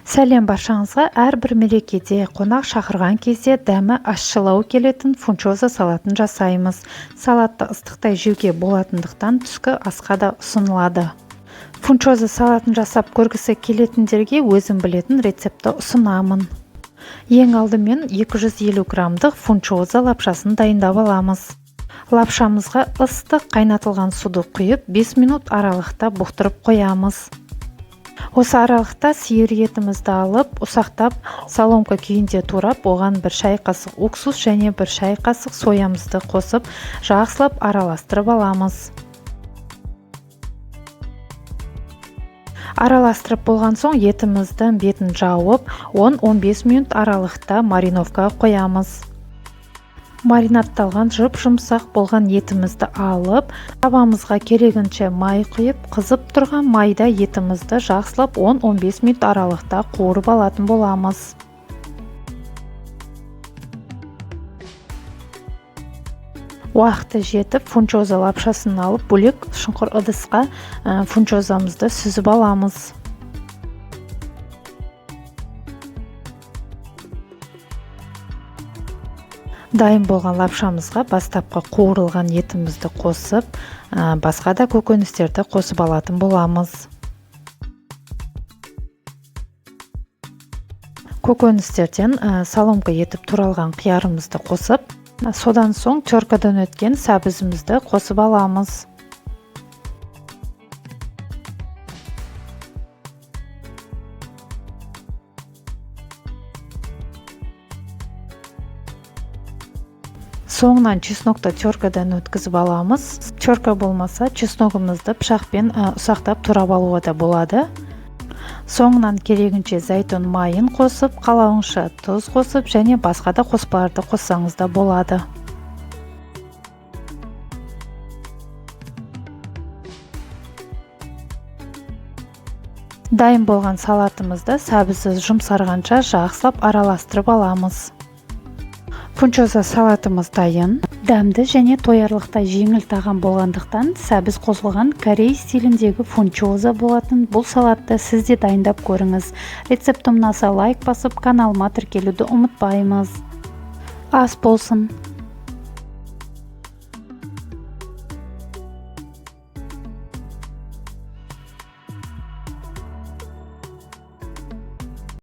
Сәлем баршаңызға. Әрбір мерекеде қонақ шақырған кезде дәмі ащылау келетін фунчоза салатын жасаймыз. Салатты ыстықтай жеуге болатындықтан түскі асқа да ұсынылады. Фунчоза салатын жасап көргісі келетіндерге өзім білетін рецептті ұсынамын. Ең алдымен 250 граммдық фунчоза лапшасын дайындап аламыз. Лапшамызға ыстық қайнатылған суды құйып, 5 минут аралықта бұқтырып қоямыз. Осы аралықта сиыр етімізді алып, ұсақтап соломка күйінде турап, оған 1 шай қасық уксус және 1 шай қасық соямызды қосып, жақсылап араластырып аламыз. Араластырып болған соң етіміздің бетін жауып, 10-15 минут аралықта мариновкаға қоямыз. Маринадталған жұп-жұмсақ болған етімізді алып, табамызға керегінше май құйып, қызып тұрған майда етімізді жақсылап 10-15 минут аралықта қуырып алатын боламыз. Уақыты жетіп, фунчоза лапшасын алып, бөлек шұңқыр ыдысқа фунчозамызды сүзіп аламыз. Дайын болған лапшамызға бастапқы қуырылған етімізді қосып, басқа да көкөністерді қосып алатын боламыз. Көкөністерден соломка етіп туралған қиярымызды қосып, содан соң теркадан өткен сәбізімізді қосып аламыз. Соңынан чеснокты теркадан өткізіп аламыз. Терка болмаса, чесногымызды пышақпен ұсақтап турап алуға да болады. Соңынан керегінше зәйтүн майын қосып, қалауынша тұз қосып және басқа да қоспаларды қоссаңыз да болады. Дайын болған салатымызды сәбізі жұмсарғанша жақсылап араластырып аламыз. Фунчоза салатымыз дайын. Дәмді және тоярлықтай жеңіл тағам болғандықтан сәбіз қосылған корей стиліндегі фунчоза болатын бұл салатты сіз де дайындап көріңіз. Рецептім ұнаса лайк басып, каналыма тіркелуді ұмытпаймыз. Ас болсын.